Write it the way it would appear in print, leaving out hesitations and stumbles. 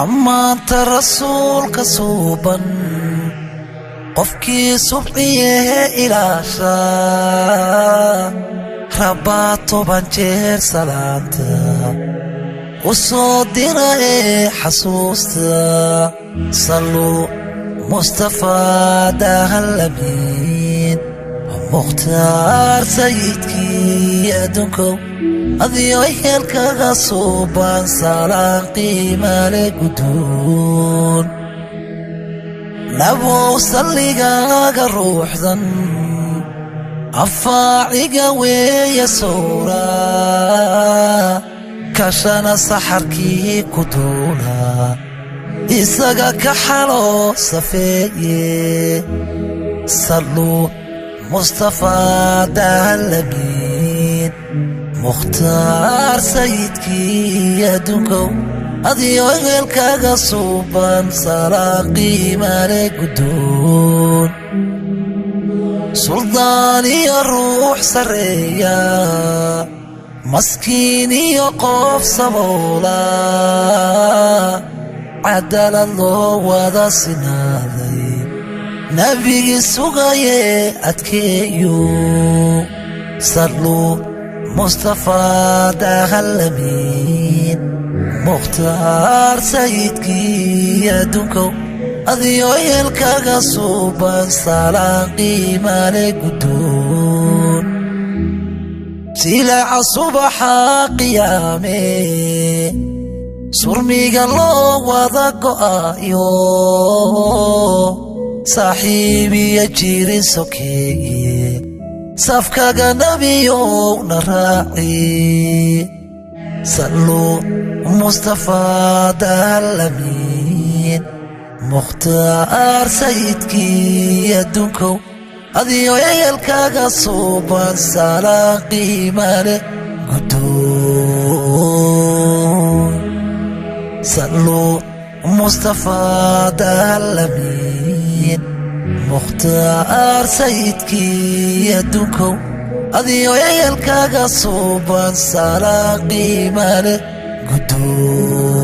Ammaanta rasuulka suuban qofkii subciyehe ilaasha, rabbaa 10 jeer salaanta u soo dira ee xasuusta. Salluu Mustafaa dahallamiin, Mukhtaar sayidkii adduunkow, adiyo ehelkaga suuban salaan qiimale gudoon. Nabow salligaaga ruuxdan afaaciga weeye sowra, kashana saxarkii ku duula isaga ka xaloo safeeye. Salluu Mustafaa dahallamiin, Mukhtaar sayidkii adduunkow, adiyo ehelkaga suuban salaan qiimale gudoon. Suldaan iyo ruux sarreeya, maskiin iyo qof saboola, cadaalad loo wada sinaaday nebigii sugaye adkeeyo. Salluu Mustafaa dahallamiin, Mukhtaar sayidkii adduunkow, adiyo ehelkaga suuban salaan qiimale gudoon. Silaaca subaxa qiyaame surmiga loo wada go'aayo, saaxiibiya jirin sokeeye, safkaga nebiyow na raaci. Salluu Mustafaa dahallamiin, Mukhtaar sayidkii adduunkow, adiyo ehelkaga suuban salaan qiimale gudoon. Salluu Mustafaa dahallamiin, Mukhtaar sayidkii adduunkow, adiyo ehelkaga suuban salaan qiimale gudoon.